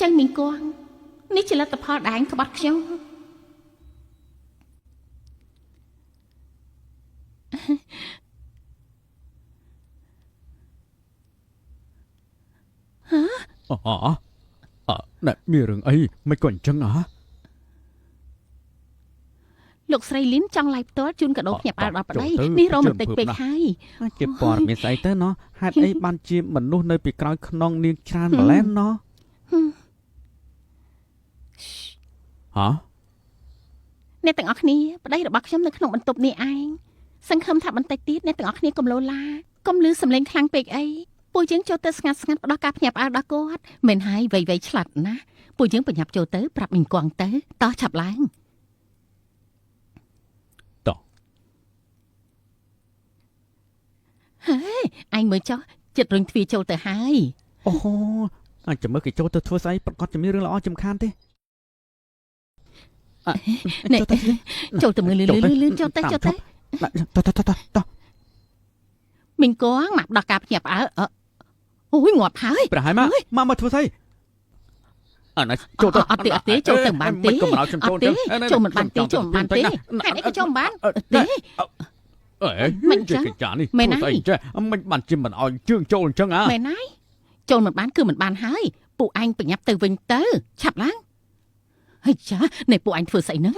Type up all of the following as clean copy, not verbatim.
ចឹងមីងគួងនេះជាលទ្ធផលដែលឯងក្បត់ខ្ញុំ អូអណែមានរឿងអីមិនក៏អញ្ចឹងហ៎ លោកស្រីលីនចង់ឡាយផ្ទាល់ជូនកាដូភ្ញាក់ផ្អើលដល់ប្តីនេះរ៉ូមែនទិកពេកហើយ គេព័ត៌មានស្អីទៅណោះហេតុអីបានជាមនុស្សនៅពីក្រោយខ្នងនាងច្រើនម្ល៉េះណោះហ៎ អ្នកទាំងអស់គ្នាប្តីរបស់ខ្ញុំនៅក្នុងបន្ទប់នេះឯងសង្ឃឹមថាបន្តិចទៀតអ្នកទាំងអស់គ្នាកុំលោឡាកុំលឺសំឡេងខ្លាំងពេកអីពួកយើងចូលទៅស្ងាត់ស្ងាត់ផ្ដោះការភ្ញាក់ផ្អើលដល់គាត់មិនហើយវៃវៃឆ្លាតណាស់ពួកយើងប្រញាប់ចូលទៅប្រាប់មីងគងទៅតោះឆាប់ឡើង តោះ ហេឯងមើលចុះចិត្តរុញទ្វារចូលទៅហើយ អូអញចាំមើលគេចូលទៅធ្វើស្អីប្រកាសជាមានរឿងល្អចំខានទេ នេះ ចូលទៅ ចូលទៅមើលលឿនលឿនចូលទៅចូលទៅ តោះតោះតោះតោះ មីងគងមកផ្ដោះការភ្ញាក់ផ្អើលអូយងាប់ហើយ ប្រហែលម៉ាម៉ាមកធ្វើស្អីអាណាចូលទៅ អត់ទេអត់ទេចូលទៅមិនបានទេ កុំឲ្យខ្ញុំ អត់ទេ ចូល ចូលមិនបានទេចូលមិនបានទេហេតុអីក៏ចូលមិនបានទេ អេ មិនចឹង ចេះចានេះ មែនហើយ ធ្វើស្អីចេះមិនបានជាមិនឲ្យជើងចូលអញ្ចឹងអា មែនហើយចូលមិនបានគឺមិនបានហើយពួកឯងប្រញាប់ទៅវិញទៅឆាប់ឡើងហើយចានេះពួកឯងធ្វើស្អីហ្នឹង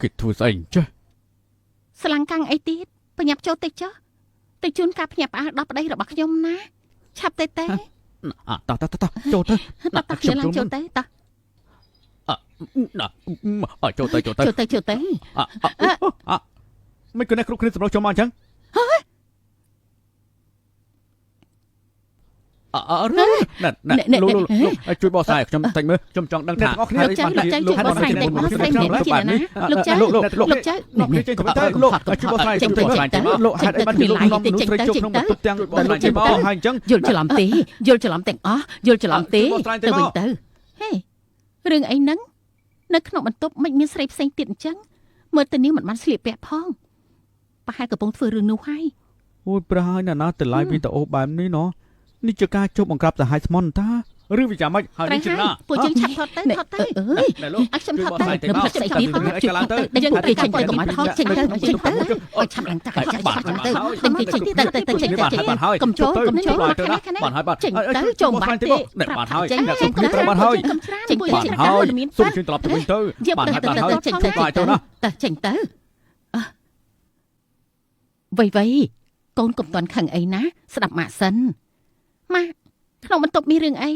គេធ្វើស្អីចេះ ស្លាំងកាំងអីទៀតប្រញាប់ចូលទៅចុះទៅជូនការភ្ញាក់ផ្អើលដល់ប្តីរបស់ខ្ញុំណាឆាប់ទៅទេ អាតោះតោះតោះចូលទៅ តោះតោះគ្នាឡើងចូលទៅតោះ ណាអចូលទៅចូលទៅ ចូលទៅចូលទៅ អាមិនគណេះគ្រប់គ្នាសម្រុះចូលមកអញ្ចឹងអឺណែណែលោកលោកជួយបកស្រាយខ្ញុំតិចមើលខ្ញុំចង់ដឹងថា លោកចៅលោកចៅជួយបកស្រាយតិចមកស្រីម្នាក់ជាណាលោកចៅ លោកលោកលោក លោកចៅ លោកចេញទៅលោកជួយបកស្រាយជួយបកស្រាយលោកហេតុអីបានជាលោកនាំមនុស្សស្រីចូលក្នុងបន្ទប់ទាំងដែលលោកចេញមកហើយអញ្ចឹង យល់ច្រឡំទេយល់ច្រឡំទាំងអស់យល់ច្រឡំទេទៅវិញទៅហេរឿងអីហ្នឹងនៅក្នុងបន្ទប់មិនមានស្រីផ្សេងទៀតអញ្ចឹងមើលទៅនាងមិនបានស្លៀកពាក់ផងប្រហែលកំពុងធ្វើរឿងនោះហើយ អូយប្រហើយណាណាទៅឡាយវីដេអូបែបនេះណោះនេះជាការជប់បង្ក្រាបសហាយស្មន់តាឬវាចាំម៉េចហើយ ត្រូវ នេះជាណា ហើយពួកយើងឆាប់ថតទៅថតទៅអើយ ណែលោក ឲ្យខ្ញុំថតទៅនៅផ្សេងទៀតផងជួយថតទៅដេញពួកគេចេញទៅកុំឲ្យថតចេញទៅចេញទៅឲ្យឆាប់ឡើងតាឆាប់ឆាប់ទៅដេញគេចេញទៅទៅទៅចេញទៅចេញ បានហើយក ុំចូលកុំចូល ទៅណាបានហើយបាទ ចេញទៅចូលបានទេ បានហើយ ចេញ អ្នកសុំគ្នាត្រូវបានហើយ កុំច្រើនចេញ បាន ទៅ ហើយ មាន សុំជើងត្រឡប់ទៅវិញទៅ យក បាន ទៅទៅ ហើយបានហើយ ចេញទៅ បាយទៅណា ទៅចេញទៅវៃវៃកូនកុំតន់ខឹងអីណាស្ដាប់ម៉ាក់សិនម៉ាក់ក្នុងបន្ទប់មានរឿងអី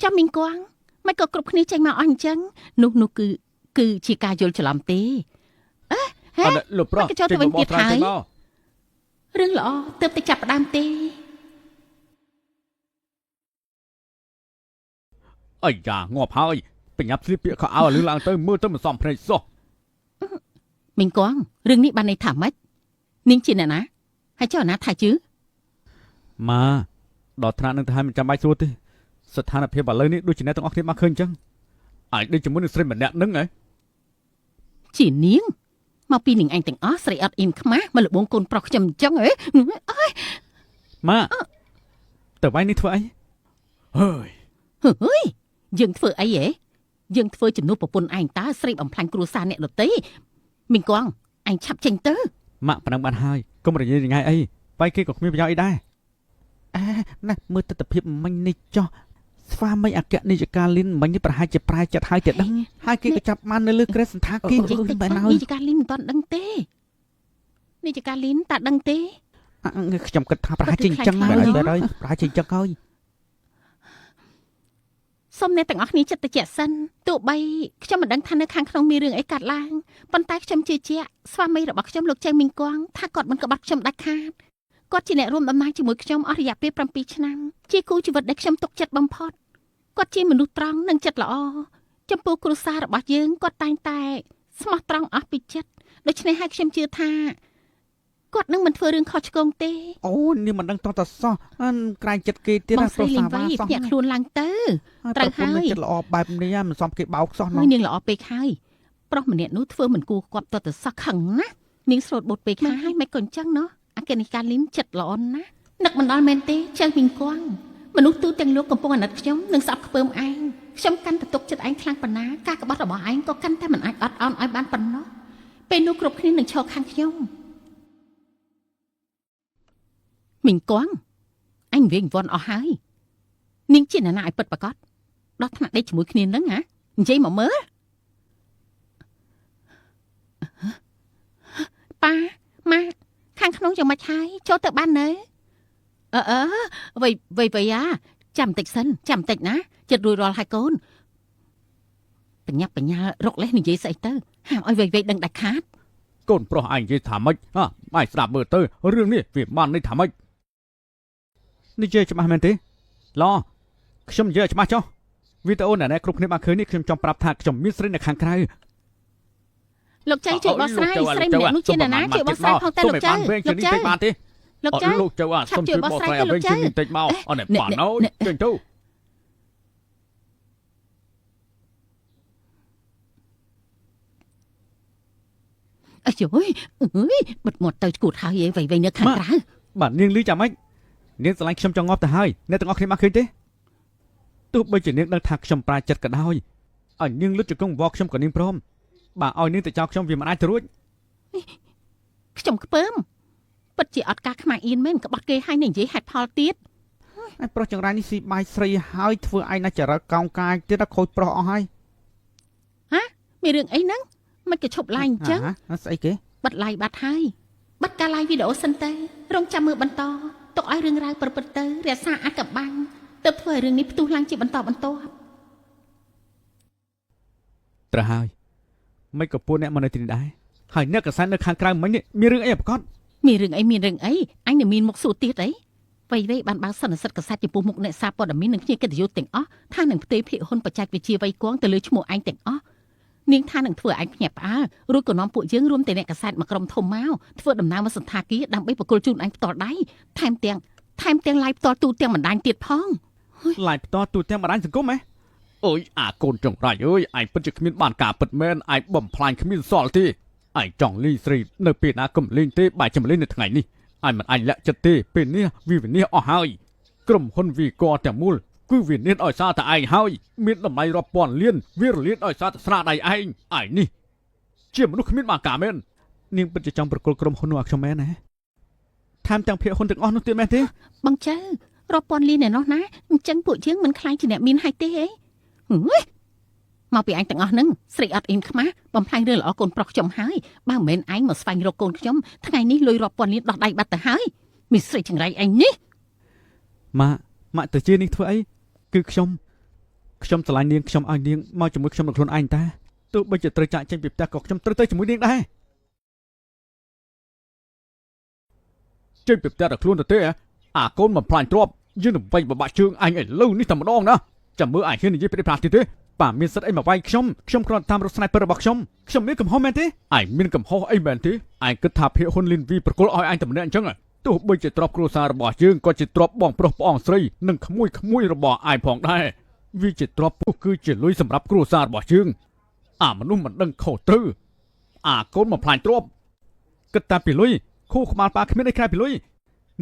ចាំមីងគងមិនក៏គ្រប់គ្នាចេញមកអស់អញ្ចឹងនោះនោះគឺគឺជាការយល់ច្រឡំទេអេហេ អត់លោកប្រុស មិនក៏ចូលទៅវិញទៀតហើយ រឿងល្អទើបតែចាប់ផ្ដើមទេ អាយ៉ាងាប់ហើយបញ្ញាប់ស្លៀកពាក់ខោអាវឲ្យលឺឡើងទៅមើលទៅមិនសមភ្នែកសោះ មីងគងរឿងនេះបានន័យថាម៉េចនាងជាអ្នកណាហើយចុះអាណាថាជឿ ម៉ាដល់ថ្នាក់នឹងទៅហើយមិនចាំបាច់សួរទេស្ថានភាពឥឡូវនេះដូចជាអ្នកទាំងអស់គ្នាបានឃើញអញ្ចឹងអាចដូចជាមួយនឹងស្រីម្នាក់នឹងហ៎ ជានាងមកពីនាងឯងទាំងអស់ស្រីអត់អ៊ីមខ្មាស់មកលបងកូនប្រុសខ្ញុំអញ្ចឹងហ៎ ម៉ាទៅវាយនេះធ្វើអីហើយ ហើយយើងធ្វើអីហ៎យើងធ្វើជំនួសប្រពន្ធឯងតើស្រីបំផ្លាញគ្រួសារអ្នកដទៃមីងគងឯងឆាប់ចេញទៅ ម៉ាក់ប៉ុណ្ណឹងបានហើយកុំរញ៉េរញ៉ៃអីវាយគេក៏គ្មានប្រយោជន៍អីដែរអេណាមើលទស្សនភាពមិញនេះចោះស្វាមីអគ្គនាយិកាលីនមិញនេះប្រហែលជាប្រែចិត្តហើយតែដឹងហើយគេក៏ចាប់បាននៅលើគ្រែសន្តាគារ និយាយតិច បែរហើយ ផងនាយិកាលីនមិនទាន់ដឹងទេនាយិកាលីនតើដឹងទេ ខ្ញុំគិតថាប្រហែលជាអញ្ចឹងហើយបែរហើយប្រហែលជាអញ្ចឹងហើយ សូមអ្នកទាំងអស់គ្នាចិត្តតិចសិនទោះបីខ្ញុំមិនដឹងថានៅខាងក្នុងមានរឿងអីកើតឡើងប៉ុន្តែខ្ញុំជឿជាក់ស្វាមីរបស់ខ្ញុំលោកចៅមីងគងថាគាត់មិនក្បត់ខ្ញុំដាច់ខាតគាត់ជាអ្នករួមដំណើរជាមួយខ្ញុំអស់រយៈពេល7ឆ្នាំជាគូជីវិតដែលខ្ញុំទុកចិត្តបំផុតគាត់ជាមនុស្សត្រង់និងចិត្តល្អចំពោះគ្រួសាររបស់យើងគាត់តែងតែស្មោះត្រង់អស់ពីចិត្តដូច្នេះហើយខ្ញុំជឿថាគាត់នឹងមិនធ្វើរឿងខុសឆ្គងទេ អូនេះមិនដឹងតតសោះអានក្រែងចិត្តគេទៀត បង ណា ស្រីលីងវៃ វ៉ាសោះ ភ្ញាក់ខ្លួនឡើងទៅ ត្រូវ ប្រពន្ធ ហើយ នឹងចិត្តល្អបែបនេះមិនសមគេបោកសោះណោះ ហើយនាងល្អពេកហើយប្រុសម្នាក់នោះធ្វើមិនគួរគាត់តតសោះខឹងណាស់នាងស្រូតបុតពេកហើយមិនក៏អញ្ចឹងណោះអគ្គនាយិកាលីនចិត្តល្អណាស់នឹកមិនដល់មែនទេចៅមីងគង មនុស្សទូទាំងលោកកំពុងអាណិតខ្ញុំនិងស្អប់ខ្ពើមឯងខ្ញុំកាន់តែទុកចិត្តឯងខ្លាំងប៉ុណ្ណាការក្បត់របស់ឯងក៏កាន់តែមិនអាចអត់ឱនឲ្យបានប៉ុណ្ណោះពេលនោះគ្រប់គ្នានឹងឈរខាងខ្ញុំមីងគួងអញវិញវន់អស់ហើយនាងជាអ្នកណាឲ្យពិតប្រាកដដល់ថ្នាក់ដេកជាមួយគ្នានឹងហ៎និយាយមកមើលប៉ាម៉ាក់ខាងក្នុងយ៉ាងម៉េចហើយចូលទៅបាននៅអឺអឺវៃវៃវៃអាចាំបន្តិចសិនចាំបន្តិចណាចិត្តរួចរាល់ហើយកូនបញ្ញាប់បញ្ញាលរកលេសនិយាយស្អីទៅហាមឲ្យវៃវៃដឹងដាច់ខាត កូនប្រុសឯងនិយាយថាម៉េចហ៎ឯងស្ដាប់មើលទៅរឿងនេះវាបានន័យថាម៉េចនិយាយច្បាស់មែនទេឡខ្ញុំនិយាយឲ្យច្បាស់ចុះវីដេអូណែៗគ្រប់គ្នាបានឃើញនេះខ្ញុំចង់ប្រាប់ថាខ្ញុំមានស្រីនៅខាងក្រៅ លោកចៅជួយបោះស្រាយស្រីម្នាក់នោះជាអ្នកណាជួយបោះស្រាយផងតើលោកចៅលោកចៅ តិចបានទេ លោកចៅ លោកចៅអា ឆាប់ សុំជួយ ជួយបោះ បោះស្រាយឲ្យ ស្រាយ វិញជាងនេះតិចមកអត់ អ្នក បានអើយ អ្នក ចេញទៅ អើយអើយអើយបិទមាត់ទៅឈួតហើយឯងវៃវៃនៅខាងក្រៅ បាទនាងលឺចាំម៉េចនាងស្រឡាញ់ខ្ញុំចង់ងាប់ទៅហើយអ្នកទាំងអស់គ្នាមកឃើញទេទោះបីជានាងដឹងថាខ្ញុំប្រាចិត្តក៏ដោយឲ្យនាងលុតជង្គង់វល់ខ្ញុំក៏នាងព្រមបាទឲ្យនាងទៅចោលខ្ញុំវាមិនអាចទៅរួច ខ្ញុំខ្ពើមពិតជាអត់ការខ្មាស់អៀនមែនក្បត់គេហើយនឹងនិយាយហេតុផលទៀត ឯប្រុសចង្រៃនេះស៊ីបាយស្រីហើយធ្វើឯងណាចរិលកោងកាយទៀតដល់ខូចប្រុសអស់ហើយ មានរឿងអីហ្នឹងមិនក៏ឈប់ឡាយអញ្ចឹង ហ៎ស្អីគេ បិទឡាយបាត់ហើយបិទការឡាយវីដេអូសិនទៅរងចាំមើលបន្តទុកឲ្យរឿងរ៉ាវប្រព្រឹត្តទៅរក្សាអាចកំបាំងទើបធ្វើឲ្យរឿងនេះផ្ទុះឡើងជាបន្តបន្ទាប់ ត្រូវហើយមិនក៏ពួកអ្នកមកនៅទីនេះដែរហើយអ្នកកសែតនៅខាងក្រៅមិញនេះមានរឿងអីអប្រកប មានរឿងអីមានរឿងអីអញនឹងមានមុខសួរទៀតអីវៃវៃបានបើកសន្និសីទកសែតចំពោះមុខអ្នកសារព័ត៌មាននិងភ្ញៀវកិត្តិយសទាំងអស់ថានឹងផ្ទេរភាគហ៊ុនបច្ចេកវិទ្យាវៃគងទៅលើឈ្មោះឯងទាំងអស់នាងថានឹងធ្វើឲ្យឯងភ្ញាក់ផ្អើលរួចក៏នាំពួកយើងរួមទាំងអ្នកកសែតមកក្រុមធំមកធ្វើដំណើរមកសន្តាគារដើម្បីប្រគល់ជូនឯងផ្ទាល់ដៃថែមទាំងថែមទាំងឡាយផ្ទាល់ទូទាំងបណ្ដាញទៀតផង ឡាយផ្ទាល់ទូទាំងបណ្ដាញសង្គមហ៎អើយអាកូនចង្រៃអើយឯងពិតជាគ្មានបានការពិតមែនឯងបំផ្លាញគ្មានសល់ទេឯងចង់លីស្រីនៅពេលណាកុំលេងទេបែរជាមកលេងនៅថ្ងៃនេះឯងមិនអាចលាក់ចិត្តទេពេលនេះវាវិនិច្ឆ័យអស់ហើយក្រុមហ៊ុនវីកទាំងមូលគឺវិនិច្ឆ័យឲ្យសារតែឯងហើយមានតម្លៃរាប់ពាន់លានវារលានឲ្យសារតែស្នាដៃឯងឯងនេះជាមនុស្សគ្មានបានការមែននាងពិតជាចង់ប្រគល់ក្រុមហ៊ុននោះឲ្យខ្ញុំមែនណាថែមទាំងភាគហ៊ុនទាំងអស់នោះទៀតមែនទេ បងចៅរាប់ពាន់លានឯណោះណាអញ្ចឹងពួកយើងមិនខ្លាចជាអ្នកមានហើយទេអីហឺមកពីឯងទាំងអស់ហ្នឹងស្រីអត់អៀនខ្មាស់បំផ្លាញរឿងល្អកូនប្រុសខ្ញុំហើយបើមិនមែនឯងមកស្វែងរកកូនខ្ញុំថ្ងៃនេះលុយរាប់ពាន់លានដោះដៃបាត់ទៅហើយមានស្រីចង្រៃឯងនេះ ម៉ាក់ម៉ាក់ទៅជានេះធ្វើអីគឺខ្ញុំខ្ញុំស្រឡាញ់នាងខ្ញុំឲ្យនាងមកជាមួយខ្ញុំនឹងខ្លួនឯងតាទោះបីជាត្រូវចាក់ចេញពីផ្ទះក៏ខ្ញុំត្រូវទៅជាមួយនាងដែរចេញពីផ្ទះដល់ខ្លួនទៅទេអាកូនបំផ្លាញទ្រព្យយើងនឹងវាយបបាក់ជើងអញឥឡូវនេះតែម្ដងណាចាំមើលឯងហ៊ាននិយាយប្តីប្រាស់ទៀតទេប៉ាមានសិទ្ធអីមកវាយខ្ញុំខ្ញុំគ្រាន់តែតាមរកស្នេហ៍ពិតរបស់ខ្ញុំខ្ញុំមានកំហុសមែនទេឯងមានកំហុសអីមែនទេឯងគិតថាភាគហ៊ុនលីនវីប្រគល់ឲ្យឯងតែម្នាក់អញ្ចឹងហ៎ ទោះបីជាទ្រព្យគ្រួសាររបស់យើងក៏ជាទ្រព្យបងប្រុសប្អូនស្រីនិងក្មួយក្មួយរបស់ឯងផងដែរវាជាទ្រព្យពុះគឺជាលុយសម្រាប់គ្រួសាររបស់យើងអាមនុស្សមិនដឹងខុសត្រូវអាកូនបំផ្លាញទ្រព្យគិតតែពីលុយខួរក្បាលប៉ាគ្មានអីក្រៅពីលុយ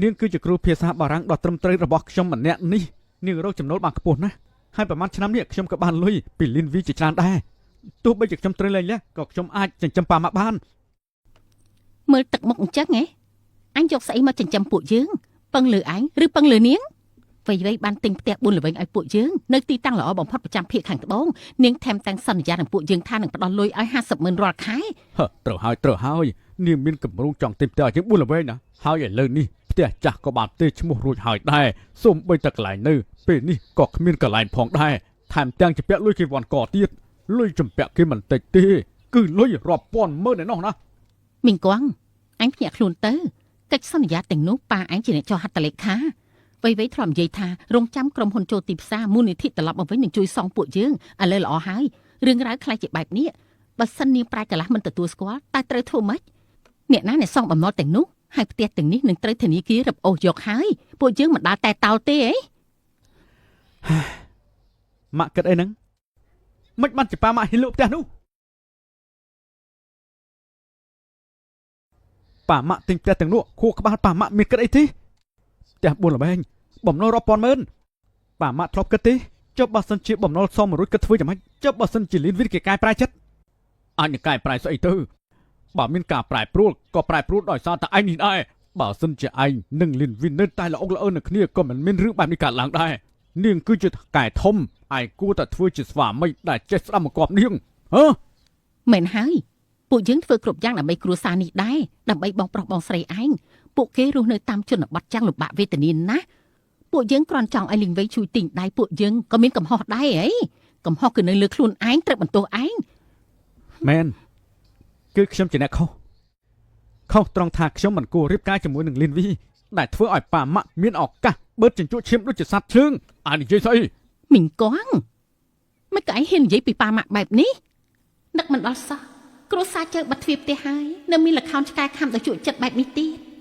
នាងគឺជាគ្រូភាសាបារាំងដ៏ត្រឹមត្រូវរបស់ខ្ញុំម្នាក់នេះនាងរកចំណូលបានខ្ពស់ណាស់ហើយប្រហែលឆ្នាំនេះខ្ញុំក៏បានលុយពីលីនវីជាច្រើនដែរទោះបីជាខ្ញុំត្រូវលែងលះក៏ខ្ញុំអាចចិញ្ចឹមប៉ាម៉ាក់បាន មើលទឹកមុខអញ្ចឹងហ៎អញយកស្អីមកចិញ្ចឹមពួកយើងពឹងលើឯងឬពឹងលើនាងវៃវៃបានទិញផ្ទះ4ល្វែងឲ្យពួកយើងនៅទីតាំងល្អបំផុតប្រចាំភាគខាងត្បូងនាងថែមទាំងសន្យានឹងពួកយើងថានឹងផ្ដល់លុយឲ្យ50ម៉ឺនរាល់ខែ ហឺត្រូវហើយត្រូវហើយនាងមានកម្រងចង់ទិញផ្ទះឲ្យជាង4ល្វែងណាហើយឥឡូវនេះផ្ទះចាស់ក៏បានផ្ទេរឈ្មោះរួចហើយដែរសូម្បីតែកន្លែងនៅពេលនេះក៏គ្មានកន្លែងផងដែរថែមទាំងជំពាក់លុយគេវ៉ាន់កទៀតលុយជំពាក់គេមិនតិចទេគឺលុយរាប់ពាន់ម៉ឺនឯណោះណា មីងគងអញភ្ញាក់ខ្លួនទៅកិច្ចសន្យាទាំងនោះប៉ាឯងជាអ្នកចុះហត្ថលេខាវៃវៃធ្លាប់និយាយថារងចាំក្រុមហ៊ុនចូលទីផ្សារមូលនិធិត្រឡប់មកវិញនឹងជួយសងពួកយើងឥឡូវល្អហើយរឿងរ៉ាវខ្លាចជាបែបនេះបើសិននាងប្រែកន្លះមិនទទួលស្គាល់តើត្រូវធ្វើម៉េចអ្នកណាអ្នកសងបំណុលទាំងនោះហើយផ្ទះទាំងនេះនឹងត្រូវធនាគាររឹបអូសយកហើយពួកយើងមិនដើរតែតោលទេអី ម៉ាក់គិតអីហ្នឹងមិនបានជាប៉ាម៉ាក់ហ៊ានលក់ផ្ទះនោះប៉ាម៉ាក់ទិញផ្ទះទាំងនោះខួរក្បាលប៉ាម៉ាក់មានគិតអីទេផ្ទះ4ល្វែងបំណុលរាប់ពាន់ម៉ឺន ប៉ាម៉ាក់ធ្លាប់គិតទេចុះបើសិនជាបំណុលសមរួចគិតធ្វើយ៉ាងម៉េចចុះបើសិនជាលៀនវិនគេកែប្រែចិត្តអញនឹងកែប្រែស្អីទៅបើមានការប្រែប្រួលក៏ប្រែប្រួលដោយសារតែឯងនេះដែរបើសិនជាឯងនិងលៀនវិននៅតែល្អុកល្អឿននឹងគ្នាក៏មិនមានរឿងបែបនេះកើតឡើងដែរនាងគឺជាថកែធំឯងគួរតែធ្វើជាស្វាមីដែលចេះស្ដាប់បង្គាប់នាងហ៎ មែនហើយពួកយើងធ្វើគ្រប់យ៉ាងដើម្បីគ្រួសារនេះដែរដើម្បីបងប្រុសបងស្រីឯងពួកគេរស់នៅតាមជនបទចាំងលំបាកវេទនាណាស់ពួកយើងគ្រាន់ចង់ឲ្យលីងវៃជួយទិញដៃពួកយើងក៏មានកំហុសដែរអីកំហុសគឺនៅលើខ្លួនឯងត្រូវបន្ទោសឯង មែនគឺខ្ញុំជាអ្នកខុសខុសត្រង់ថាខ្ញុំមិនគួររៀបការជាមួយនឹងលីនវីដែលធ្វើឲ្យប៉ាម៉ាក់មានឱកាសបឺតជញ្ជក់ឈាមដូចជាសត្វឈើងអានិយាយស្អី មីងកងមិនក៏ឯងហ៊ាននិយាយពីប៉ាម៉ាក់បែបនេះនឹកមិនដល់សោះគ្រួសារជើបិទទ្វារផ្ទះហើយនៅមានល្ខោនឆ្កែខំដល់ជក់ចិត្តបែបនេះទៀត